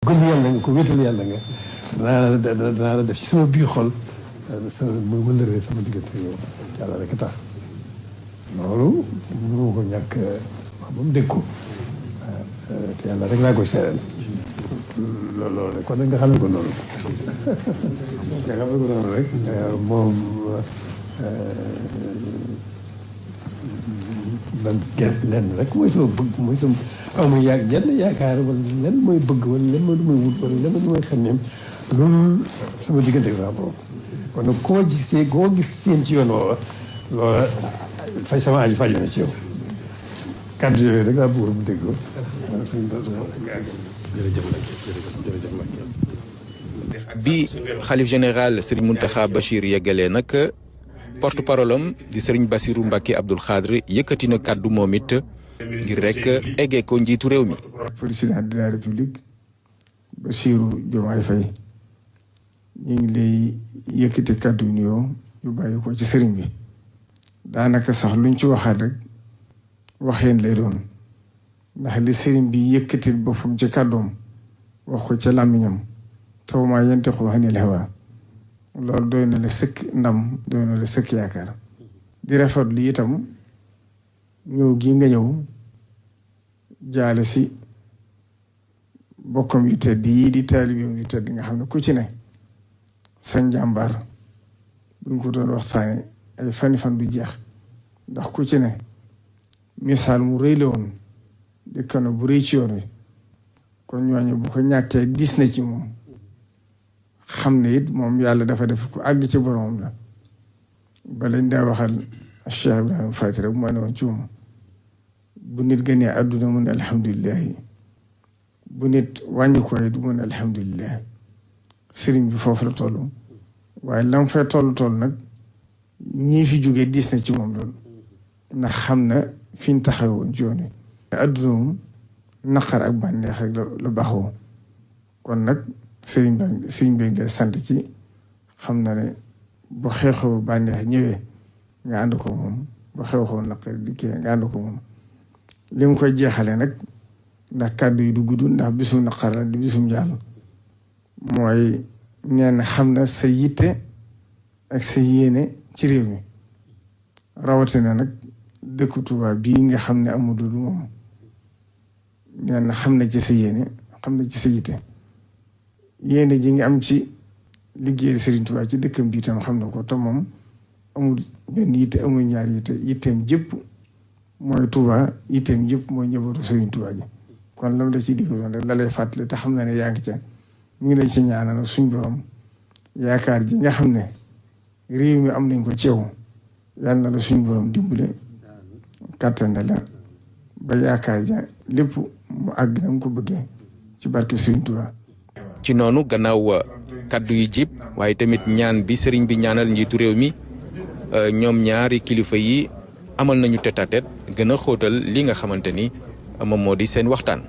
gëm yàlla nga ku wéetal yàlla nga danaa la def ci sama biir xol sama muy wëllëree sama diggante yow yàlla rek tax loolu mënuma ko ñàkk wax ba mu dégg ko te yàlla rek laa koy seeral loolu rek kon nag nga xamee ko noonu nga xamee ko noonu rek moom man lenn rek mooy sama bëgg mooy sama aw ma jenn yaakaar wala lenn mooy bëgg wala lenn mooy lu may wut wala lenn lu may xam ne loolu sama diggante sax borom kon nag koo gis seen ci yoon woowa loola fay sama aju faju na ci yow kàddu yooyu rek laa bëggoon mu dégg ko bi xalif général Serigne Mountakha Bachir yeggalee nag porte parole am di Serigne Bassirou Mbacké Abdoul Khadre yëkkati na kàddu moom it ngir rek eggee ko njiitu réew mi. président de la république Bassirou Diomaye Faye ñu ngi lay yëkkati kàddu nuyoo yu bàyyi ko ci sëriñ bi daanaka sax luñ ci waxaat rek waxeen lay doon ndax li sëriñ bi yëkkatil boppam ci kàddoom wax ko ca làmmiñam taw maa yantiqu anil hawaa loolu doy na la sëkk ndam doy na la sëkk yaakaar di rafetlu itam ñëw gi nga ñëw jaale si bokkam yu tedd yi di taalibeem yu tedd nga xam ne ku ci ne sa njàmbaar buñ ko doon waxtaane ay fan du jeex ndax ku ci ne misaal mu rëy la woon dëkkano bu rëy ci yoon wi kon ñooñu bu ko ñàkkee dis na ci moom xam ne it moom yàlla dafa def ku àgg ci boromam la ba lañ daa waxal Cheikh Ibrahima Fati rek bu ma ne woon ci moom bu nit gënee àdduna mun ne alhamdulilah bu nit wàññi ko it mun ne alhamdulilah sëriñ bi foofu la toll waaye lam fay toll nag ñii fi jógee diis na ci moom loolu ndax xam na fi ñu taxawoon ci yoon wi àdduna moom naqar ak bànneex rek la baaxoo kon nag sëriñ bi de sant ci xam na ne bu xeexoo bànneex ñëwee nga ànd ko moom bu xeexoo naqar dikkee nga ànd ko moom li mu koy jeexale nag ndax kàddu yi du gudd ndax bisum naqar la di bisum jàll mooy nee na xam na sa yitte ak sa yéene ci réew mi rawatina nag dëkku Tuubaa bii nga xam ne amul lu moom nee na xam na ci sa yéene xam na ci sa yitte yéene ji nga am ci liggéey Serigne Touba ci dëkkam bi tam xam na ko te moom amul benn yitte amul ñaar yitte yitteem jëpp mooy Touba yitteem jëpp mooy ñëbatu Serigne Touba gi kon lam la ci diggaloon rek la lay fàttali te xam na ne yaa ngi ca mu ngi lay ci ñaanal suñ borom yaakaar ji nga xam ne réew mi am nañ ko ceew yàlla na la suñ borom dimbale kàttan la ba yaakaar ja lépp mu àgg na mu ko bëggee ci barke Serigne Touba. ci noonu gannaaw kaddu yi jib waaye tamit ñaan bi sëriñ bi ñaanal njiitu réew mi ñoom ñaari kilifa yi amal nañu tête à tête gën a xóotal li nga xamante ni moom moo di seen waxtaan.